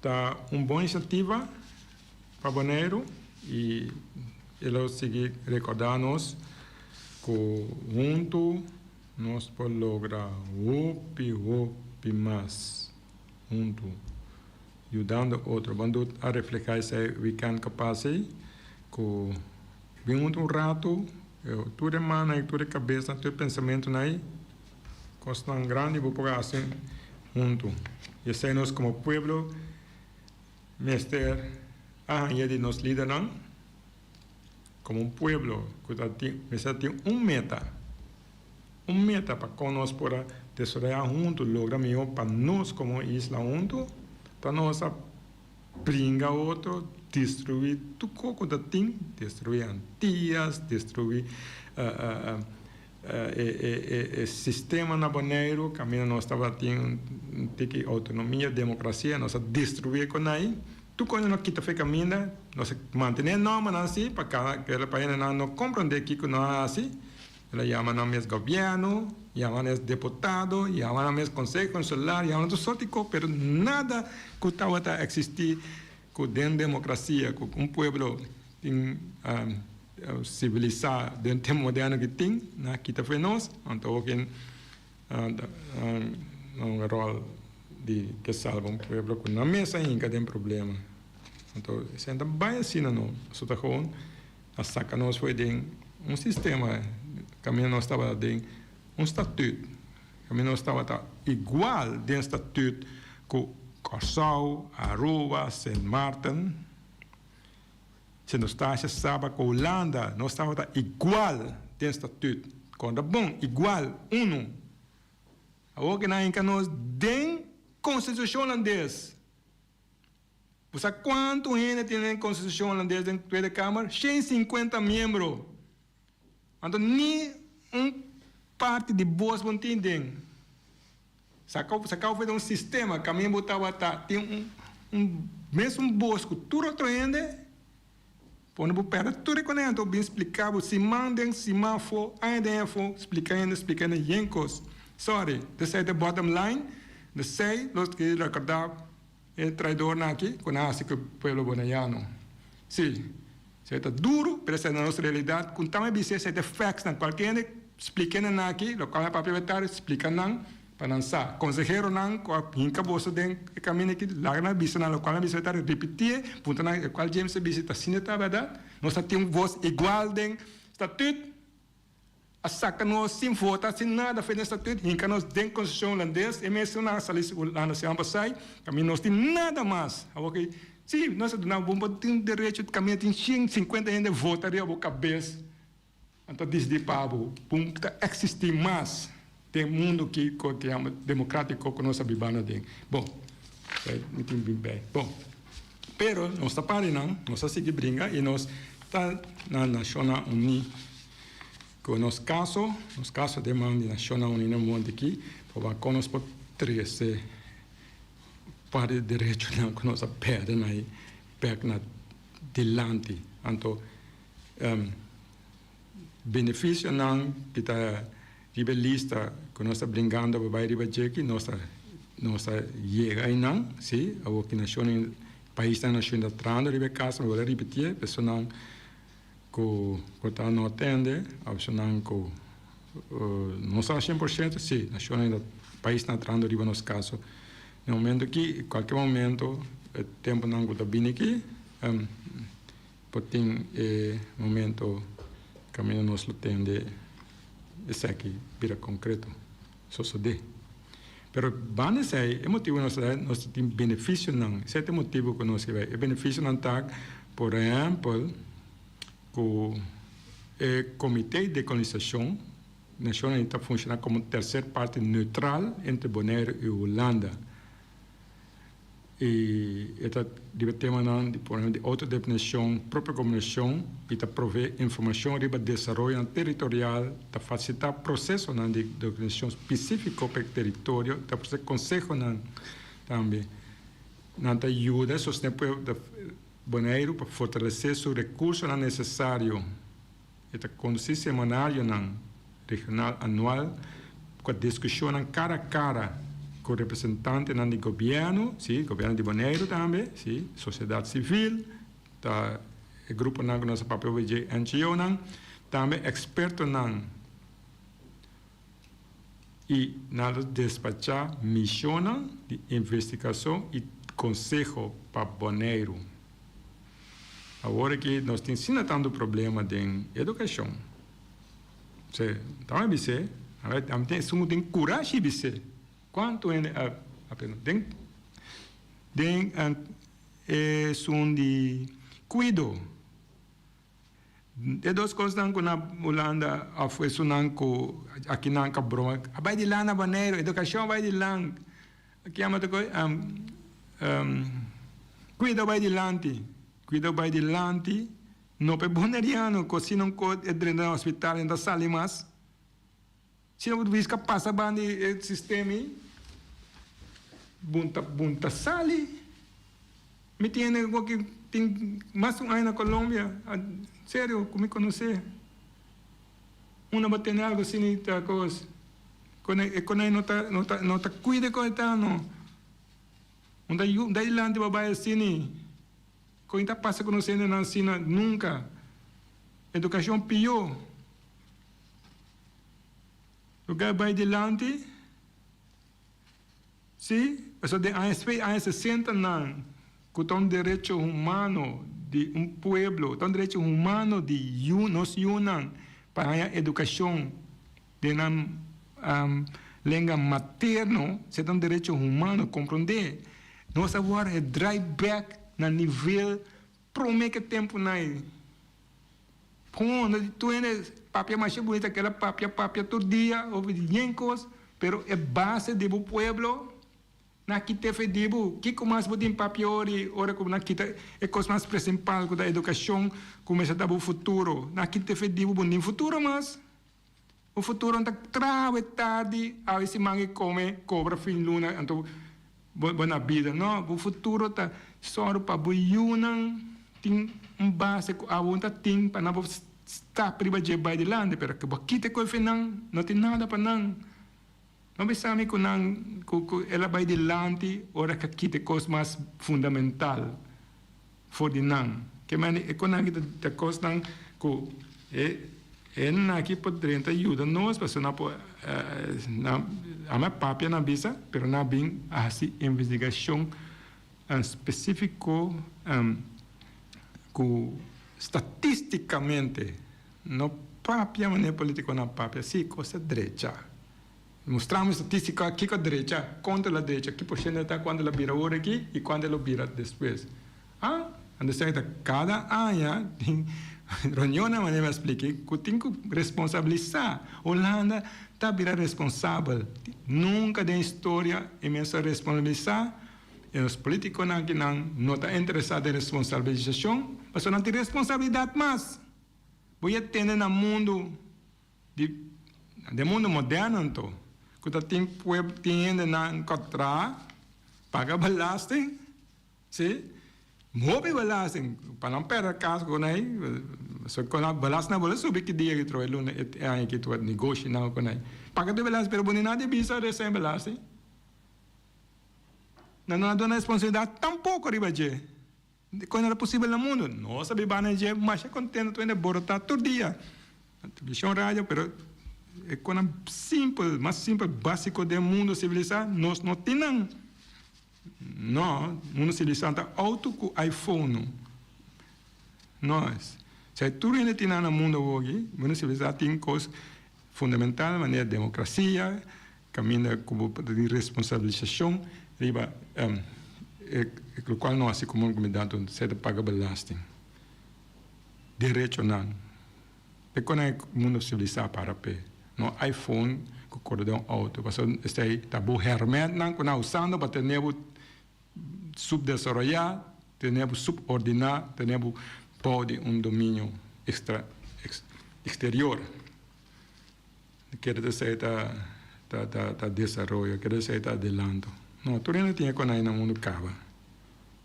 ta un bon inisiativa. Pa Boneiru i e lo sigui rekordá nos ku huntu nos por logra hopi hopi mas huntu yudando otro. Bandut a reflehá esei wikènt ku pasa ei ku bin huntu un ratu tur e mannan ei tur e kabesnan tur e pensamentunan ei kosnan grandi bo por hasi huntu i esei nos komo pueblo Mester a haña di nos lidernan como un pueblo cu ta tin mester tin un meta, un meta pa con nos por a desaroya hunto, logra miho pa nos como isla hunto, ta nos a bringa otro, destrui tur co cu ta tin, destrui Antillas, destrui E sistema na Boneiru kaminda nos tabatin un tiki outonomia, demokrasia, nos a destruí e konai. Tur kos nos kita for e kaminda, nos a mantené e nòmbernan si pa kada pa hendenan no komprondé kiko nos a hasi. El a yama nan mes gobièrnu. Yama nan es deputado, yama nan mes conseho insular, yama nan tur sorti cos, pero nada cu tabata existi cu den democracia, cu un pueblo tin civilisa den tempo moderno cu tin, nan a kita fo'i nos, anto awor un rol di ke salba un pueblo cu nan mes a hinca den problema. Anto esei ta bay asina no, pasobra ta gewoon a saca nos fo'i den un sistema caminda nos tabata den un statuut, caminda nos tabata igual den statuut cu Kòrsou, Aruba, Sint Maarten, Sint Eustatius, Saba cu Hulanda, nos tabata igual den statuut. Konta bon, igual, unu. Awor ke nan hinca nos den Constitucion Holandes. Bo sa kuantu hende tin den Konstitushon Holandes den Tweede Kamer? Shen sinkuenta miembro. Anto ni un parti di bos bo no tin den. Saka saka for di un sistema kaminda bo tabata tin un un mesun bos ku tur otro hende, pone bo pèrdè tur e konen. Anto bin splika bo siman den siman afó, aña den aña afó, splika hende splika hende yen kos. Sorry, esei ta e bottom line. Esei los ke rekordá. E traidornan aki ku nan hasi ku e pueblo bonaiano. Sí, esei ta duru, pero esei ta nos realidat. Ku tambe bisa esei ta e factsnan. Kualke hende splika nan aki, lokual mi a papia betar, splika nan pa nan sa. Konseheronan ku a hinka boso den e kaminda aki, laga nan bisa nan lokual mi a bisa betar, ripitié, puntra nan lokual James a bisa ta asina ta bèrdat? Nos ta tin un vos igual den statut. A saca nos sin vota, sin nada fe den statuut, hinca nos den Constitucion Holandes, e mes nan a sali Hulanda siman pasai, caminda nos tin nada mas. Awor ki, si, nos a duna bo, bo tin derecho, caminda tin 150 hende vota riba bo cabes, anto dicidi pa bo, bo ta existi mas den mundo ki cu ta yama democratico cu nos a biba na den. Bon, mi tin bin bay. Bon, pero nos ta para nan, nos a sigui bringa y nos ta na Nacionnan Uni. Ku nos kaso, nos kaso den man di Nashonnan Uní na monte aki, pa wak kon nos por trese parti di derechonan ku nos a pèrdè na e bèk na dilanti. Anto, benefisionan ki ta riba e lista ku nos ta bringando pa bai riba dje aki, nos ta nos ta yega einan, si, awor ki nashonnan, paisnan nashon ta trahando riba e kaso, mi por a ripitié, personan. Ku ku ta no atende opshonnan ku no sa 100%, si nashonnan ta paisnan trahando riba nos kaso den momento aki, kualke momento e temponan ku ta bini aki por tin e momento kaminda nos lo tende esaki bira konkreto sosode. Pero banda esei e motibu nos ta nos tin benefisionan, esei ta e motibu ku nos ke bai. E benefisionan ta, por ehèmpel, ku e Komité di Dekolonisashon Nashonnan Uní ta funshoná komo un terser parti neutral entre Boneiru i Hulanda. I e ta riba temanan di por ehempel di outodeterminashon, propio gobernashon i ta proveé informashon riba desaroyonan teritorial, ta fasilitá prosesonan di determinashon spesífiko pa e teritorio, ta ofresé konsehonan tambe. Nan ta yuda sostené pueblo di Boneiru pa fortalesé su rekursonan nesesario. E ta kondusí seminarionan regional anual ku diskushonnan kara a kara ku representantenan di gobièrnu, sí, gobièrnu di Boneiru tambe, sí, sosiedat sivil, ta e gruponan ku nos a papia over dje, NGOnan, tambe ekspertonan i nan ta despachá mishonnan di investigashon i konseho pa Boneiru. Awor aki nos tin asina tantu problema den edukashon. Se, ta bis'é, ami tin esun ku tin kurashi bis'é. Kuantu hende a aprende? Den den esun di kuido. E dos kosnan ku na Hulanda òf esunnan ku akinan ka broma a bai di lan na Boneiru, edukashon a bai di lan. Ki ama ta koe? Kuido bai dilanti, kuido bai dilanti, no pa e boneriano ku si nan ko e drenta na hospital e no ta sali mas. Si nan wiska pasa banda di e sistema ei, bon ta bon ta sali. Mi tin hende ku tin mas di un aña na Colombia, serio ku mi konosé. Unda bo tene algu asina ta kos. E konai no ta no ta no ta kuida koitano. Un ta yu un ta dilanti pa bai asini. Kon ta pasa ku nos hendenan asina nunka. Edukashon pió. Lugar bai dilanti. Sí, pasobra den aña spe aña sesenta nan ku ta un derecho humano di un pueblo, ta un derecho humano di yu nos yunan pa haña edukashon den nan lenga materno, esei ta un derecho humano, komprondé. Nos a wòrdu e drai bèk na nivel promé ku e tempunan ei. Pon, no di tur hende papia masha bunita, keda papia papia tur dia over di yen kos, pero e base di bo pueblo na kita fe di bo. Kiko mas bo tin papia ori ora ku na kita e kos mas principal ku ta edukashon ku mester ta bo futuro, na kita fe di bo, bo no tin futuro mas. Bo futuro no ta traha awe tardi, awe siman i kome kobra fin luna anto bo bo na bida. No, bo futuro ta sòru pa bo yunan tin un base ku abo ta tin pa nan por stap riba dje bai dilanti. Pero ku bo kita ku e fe nan, no tin nada pa nan. No bisa mi ku nan ku ku el a bai dilanti ora ku a kita e kos mas fundamental for di nan. Ke mende e konan aki ta kosnan ku e hendenan aki por drenta yuda nos pasobra nan por nan a papia nan bisa pero nan a bin hasi investigashon spesifiko ku statistikamente no papia manera politikonan papia si kos ta drecha. Mustrami statistica kico a drecha, conta el a drecha, ki porciento ta cuanto el a bira ora aki y cuanto el lo bira despues. Ah, anto esaki ta cada aña tin reunionnan manera mi a splica cu tin cu responsabilisa. Hulanda ta bira responsabel. Nunca den historia e mes a responsabilisa y nos politiconan akinan no ta interesa den responsabilisacion pasobra nan tin responsabilidad mas. Bo ya tende na mundo. Di den mundo moderno anto ku ta tin pueb tin hendenan ku a traha paga belasting si hopi belasting pa nan perde kas ku nan ei so ku nan belasting a bolbe subi ki dia ki trohe luna e aña aki tur negoshinan ku nan ei paga tur belasting pero bo ni nada di bisa resen belasting nan no a duna responsabilidat tampoko riba dje. Kon era posibel na mundu? Nos a biba na dje masha kontento tur hende borotá tur dia na televishon, radio, pero e konan simpel, mas simpel, básiko den mundu sivilisá nos no tin nan. No, mundu sivilisá ta outo ku iPhone. No, si tur hende tin nan na mundu awoki, mundu sivilisá tin kos fundamental manera demokrasia, Caminda cu bo ta tin responsabilisacion riba e locual no haci como comunidad donde esey ta paga belasting. Derechonan. E con e mundo civilisa para p'e. No iPhone cu core den un auto. Pasobra esey ta bo hermentnan cu nan usando pa tene bo subdesaroya, tene bo subordina, tene bo bao di un dominio extra exterior. Kere ta esei ta ta ta desaroyo, kere ta esei ta adelanto. No, tur hende tin e konai na mundu kaba.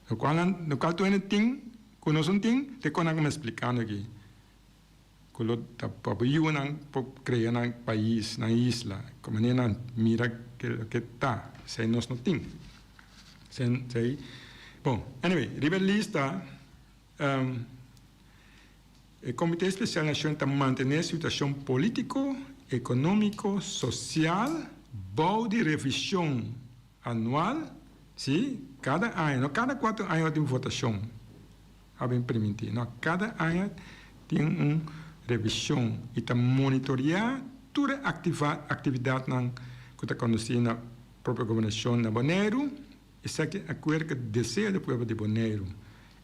Lokual nan, lokual tur hende tin ku nos no tin, ta e konai ku mi a splikando aki. Ku lo ta pa bo yunan por krea nan pais, nan isla, ku manera nan mira ke loke ta, esei nos no tin. Esei, bon, anyway, riba e lista. E Komité Spesial Nashon ta mantené situashon polítiko, ekonómiko, sosial bou di revishon anual, sí, kada aña, no kada kuater aña tin votashon, a bin primintí, no, kada aña tin un revishon i ta monitoreá tur e aktividatnan ku ta kondusí na propio gobernashon na Boneiru. Esaki a kuer ku deseo di pueblo di Boneiru.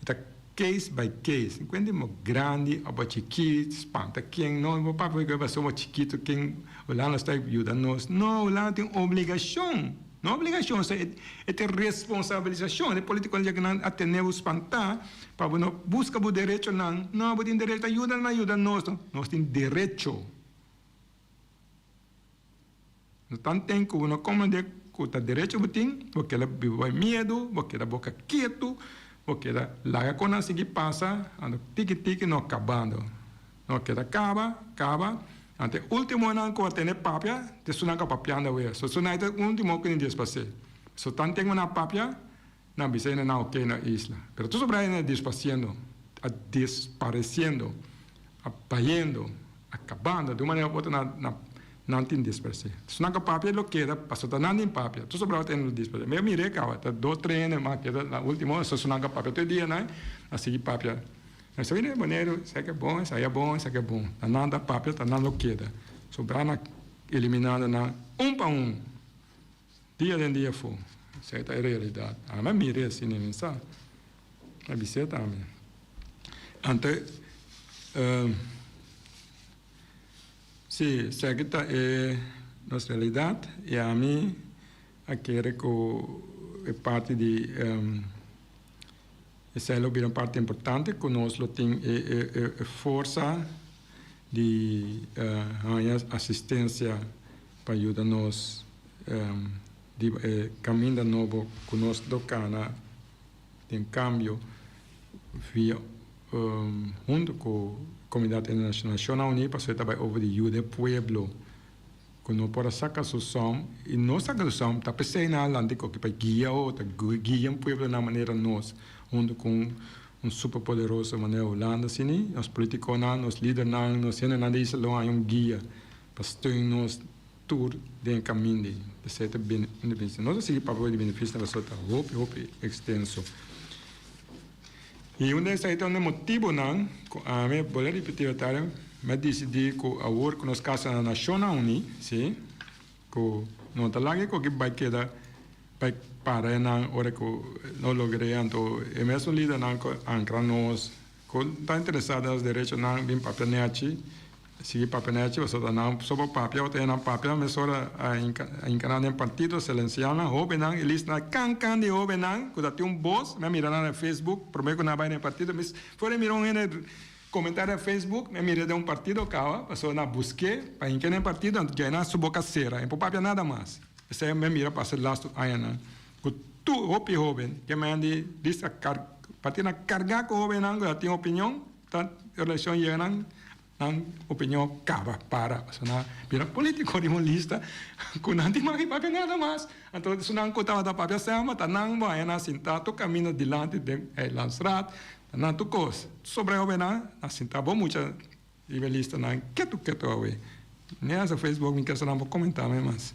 E ta case by case. No kuenta mo grandi of bo chikit, spanta ken. No, bo papia ku pasobra bo chikitu ken Hulanda sta yuda nos. No, Hulanda tin obligashon. No obligashon, so e tin responsabilisashon. E politikonan dje ku nan a tene bo spantá pa bo no buska bo derechonan. No, bo tin derecho ta yuda nan yuda nos. Nos tin derecho. No tanten ku bo no komprendé ku ta derecho bo tin, bo keda biba bai miedu, bo keda boka ketu, bo keda laga kon nan sigui pasa, anto tiki tiki no kabando. No keda kaba, kaba. Anto e ultimonan ku a tene papia ta esunnan ku a papiando awe. So esunnan ta e ultimo ku tin despasé. So tanten ku nan a papia, nan bisa hende nan oke na isla. Pero tur sobra hende a despasiendo, a desparesiendo, a bayendo, a kabando. Di un manera of otro nan nan nan tin dispersé. Esunnan ku a papia lo keda pasobra ta nan tin papia. Tur sobra otro hende lo dispersé. Mi a mira e kaba, ta dos tres hende mas keda na ultimo, esunnan ku a papia tur e dianan a sigui papia. Nos ta bini Boneiru, esaki a bon, esaki a bon, esaki a bon. Ta nan ta papia, ta nan lo keda. Sobra na eliminando nan un pa un, dia den dia afó. Esaki ta e realidat. Ami a mira asina, mi sa. Mi a bis'é tambe. Anto, si, esaki ta e nos realidat i ami a kere ku e parti di. Esei lo bira un parti importante ku nos lo tin e forsa di haña asistensia pa yuda nos riba e kaminda nobo ku nos lo kana den kambio via huntu ku komunidat internashonal. Nashonnan Uní pasobra e ta bai over di yuda e pueblo. Ku no por a saka su som, i no saka su som, ta p'esei nan a lanta i koki pa guia otro, guia un pueblo na manera nos, huntu ku un superpoderoso manera Hulanda asini, nos politikonan, nos lidernan, nos hendenan di isla lo haña un guia pa steun nos tur den e kaminda ei. P'esei ta un di benefisio. Nos a sigui papia di benefisio pasobra ta hopi hopi ekstenso. I un di esei ta un di e motibunan ku ami, bo a ripití otro, mi a disidí ku awor ku nos kasa na Nashonnan Uní, sí, ku no ta laga e koki bai keda bai para enan ora ku no logr'é, anto e mesun lidernan ku ankra nos, ku ta interesá den nos derechonan bin papia nechi. Sigui papia nechi pasobra nan so por papia otro nan papia mesora a hinka nan den partido silencia nan hobennan e lista nan kan kan di hobennan ku ta tin un bos mi a mira nan na facebook prome ku nan a bai den partido mi for e mira un hende comenta den facebook mi a mira den un partido kawa pasobra nan a buske pa hinka den partido anto djai nan su boka sera e por papia nada mas esei mi a mira pasa e lastu añanan ku tur hopi hoben ke men di lista partido nan karga ku hobennan ku ta tin opinion ta relashon yega nan Nan opinion caba para pasobra nan bira politico riba un lista cu nan tin maki papia nada mas. Anto esunnan cu tabata papia sema ta nan bo haya nan sinta tur caminda dilanti den Eilandsstraat ta nan tur cos. Sobre hobennan nan sinta bo mucha riba e lista nan ketu ketu awe. Ni hasta Facebook mi kier sa nan por comenta mi mas.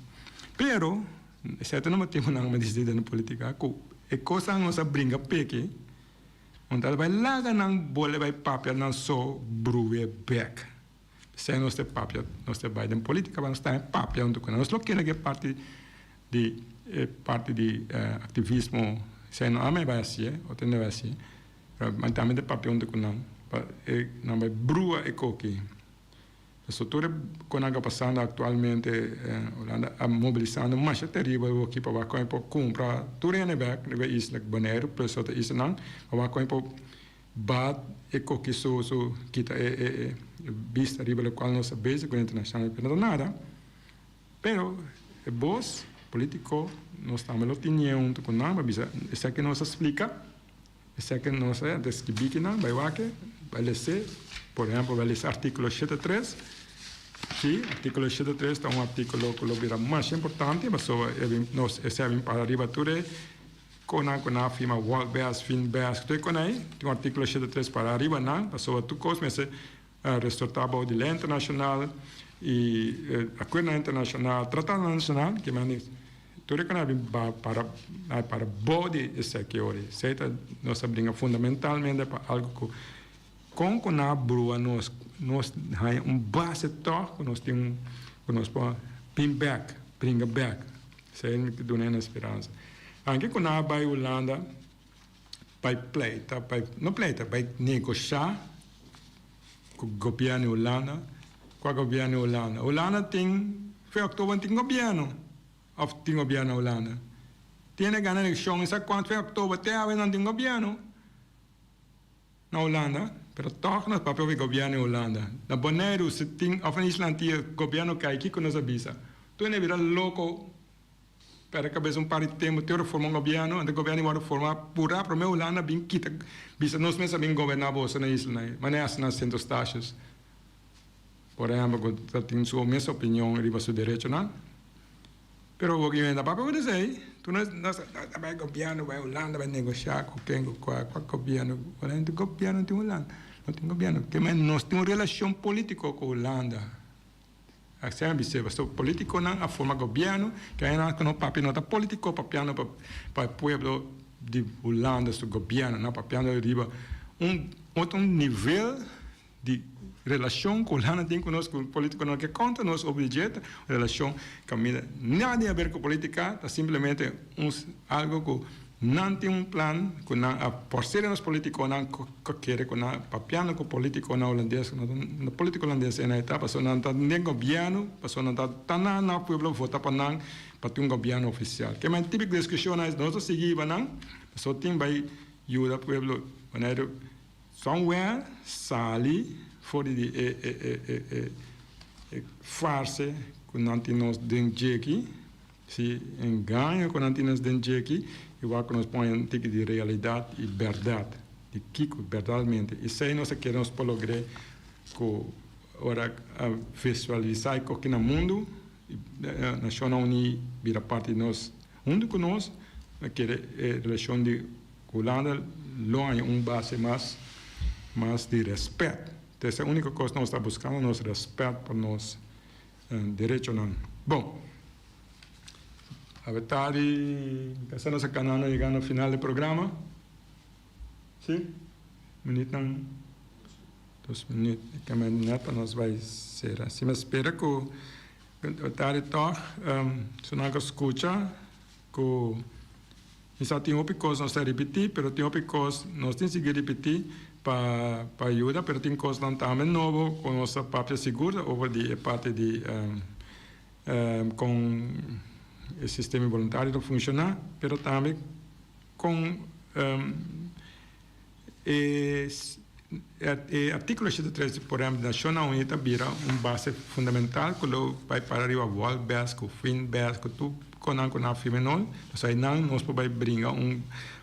Pero esey ta no motibo nan mi dicidi den politica cu e cosnan nos a bringa peki. Un ta bai laga nan bole bai papia nan so bruwe bek. P'esei nos ta papia, nos ta bai den politica pa nos tambe papia huntu ku nan. Nos lo kere ke parti di e parti di activismo esei no ame bai hacié, otro hende bai hacié, pero mi tambe ta papia huntu ku nan pa e nan bai brua e koki. Pasobra tur e konan ku a pasando aktualmente Hulanda a mobilisando masha teribel awoki pa wak kon e por kumpra tur hende bek riba e isla Boneiru plus otro islanan pa wak kon e por bat e koki su su kita e e bista riba lokual nos ta bezig ku internashonal pero no ta nada pero e bos politiko nos tambe lo tinié huntu ku nan pa bisa esaki nos a splika. Esaki nos a deskribí kinan, bai wak, bai les'é. Por ehèmpel, bai lesa artíkulo shete tres. Sí, artíkulo shete tres ta un artíkulo ku lo bira masha importante pasobra e bin nos esei a bin para riba tur e konan ku nan a firma Wolbes, Finbes, tur e konan ei. Tin un artíkulo shete tres para riba nan pasobra tur kos mester resortá bou di lei internashonal i akuerdonan internashonal, tratadonan internashonal, ke men Tur e kona bin para para bo di esaki ora. Esei ta nos ta bringa fundamentalmente pa algo ku kon ku nan a brua nos nos haña un base tòg ku nos tin ku nos por bin bèk, bringa bèk. Esei mi ta duna nan speransa. Anke ku nan a bai Hulanda bai pleita bai no pleita bai negoshá ku gobièrnu di Hulanda. Kua gobièrnu di Hulanda? Hulanda tin fe òktober tin gobièrnu. Of tin gobierno na Hulanda? Tiene gana eleccion y sa cuanto fe october te awe nan tin gobierno na Hulanda, pero toch nos papia over gobierno di Hulanda. Na Boneiru si tin of na Isla Antillas gobierno cay kico nos a bisa? Tur hende bira loco perde cabeza un par di tempo te ora forma un gobierno, anto gobierno di worde forma pura prome Hulanda bin kita bisa nos mes a bin goberna boso na isla nan, manera hasi na Sint Eustatius. Por ehempel ku ta tin su mes opinion riba su derechonan. Pero bo ki menda papia bo ta esei, tu no ta bai gobierno, bai Hulanda bai negocia ku ken ku kua, kua gobierno, ora no tin gobierno tin Hulanda, no tin gobierno, ke men nos tin un relacion politico ku Hulanda, asina mi bisa pasobra politiconan a forma gobierno, ke añanan ku no papia no ta politico papiando pa pa e pueblo di Hulanda su gobierno, nan papiando riba un otro nivel. Di relashon ku Hulanda tin ku nos, ku politikonan ke kontra nos over di dje, ta un relashon kaminda nada di haber ku politika, ta simplemente un algo ku nan tin un plan ku nan a forsera nos politikonan ku kere ku nan papiando ku politikonan hulandes, no politiko hulandes e na e ta pasobra nan ta den gobièrnu, pasobra nan ta ta na nan pueblo vota pa nan pa tin un gobièrnu ofisial. Ke men tipiko diskushonnan nos ta sigui hiba nan pasobra tin bai yuda pueblo Boneiru. Somewhere sali for di e e e farse ku nan tin nos den djeki, si engaño ku nan tin nos den djeki i wak ku nos pone un tiki di realidat i bèrdat di kiko bèrdatmente. Esei nos a kere nos por logr'é ku ora a visualisá e koki na mundu i Nashonnan Uní bira parti di nos huntu ku nos a kere e relashon di Hulanda lo haña un base mas mas di rèspèt. Ta esei úniko kos nos ta buskando, nos rèspèt pa nos derechonan. Bon, awe tardi pensa nos a kana no yega na final di programa. Si? Minütnan, dos minüt. E keme nèt pa nos bai sera. Si mi a spera ku awe tardi tòg su nan ka skucha ku. Mi sa tin hopi kos nos ta ripití, pero tin hopi kos nos tin sigui ripití pa pa yuda, pero tin kosnan tambe nobo ku nos ta papia sigur over di e parti di kon e sistema boluntario ta funshoná, pero tambe kon e e artíkulo 83 por ehèmpel di Nashonnan Uní ta bira un base fundamental ku lo bai para riba Wolbes ku Finbes ku tur konan ku nan a firma enol. Pasobra einan nos por bai bringa un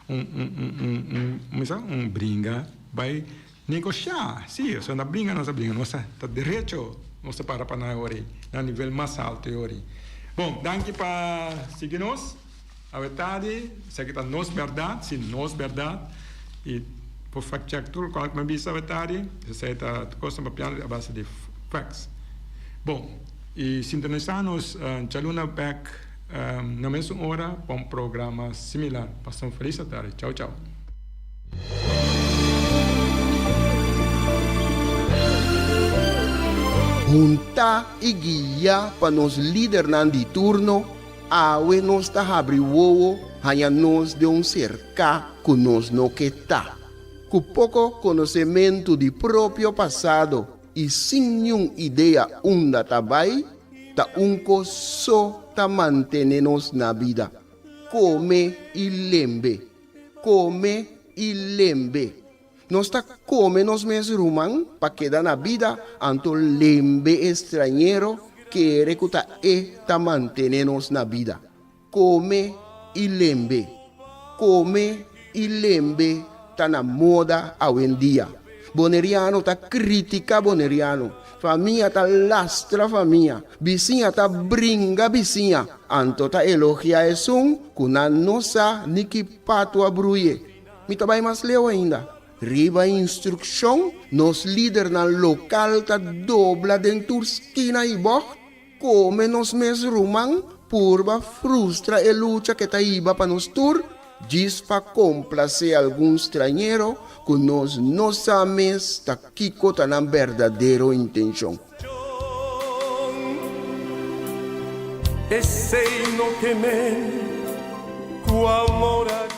un un un un un sa un bringa bai negoshá. Sí, pasobra na bringa nos a bringa nos ta derecho nos ta para pa nan e ora ei na nivel mas alto e ora ei. Bon, danki pa sigui nos. Awe tardi, esaki ta nos bèrdat, si nos bèrdat, i por fact check tur lokual ku mi a bisa awe tardi, esei ta kosnan papiando a base di facts. Bon, i sintonisá nos djaluna bèk na mesun ora pa un programa similar. Pasa un felis atardi. Chau chau. Huntá i guiá pa nos lidernan di turno, awe nos ta habri wowo haña nos den un serká ku nos no ke ta. Ku poko konosementu di propio pasado i sin niun idea unda ta bai, ta un kos so ta mantené nos na bida, kome i lembe. Kome i lembe. Nos ta kome nos mes ruman pa keda na bida, anto lembe e strañero kere ku ta e ta mantene nos na bida. Kome i lembe. Kome i lembe ta na moda awendia. Boneriano ta kritika boneriano, famia ta lastra famia, bisiña ta bringa bisiña, anto ta elogia esun ku nan no sa ni ki patu a bruye. Mi ta bai mas leu ainda. Riba instrukshon, nos lidernan lokal ta dobla den tur skina i bògt, kome nos mes ruman, purba frustra e lucha ke ta hiba pa nos tur, djis pa komplasé algun strañero ku nos no sa mes ta kiko ta nan berdadero intenshon. Esei no ke men ku amor a.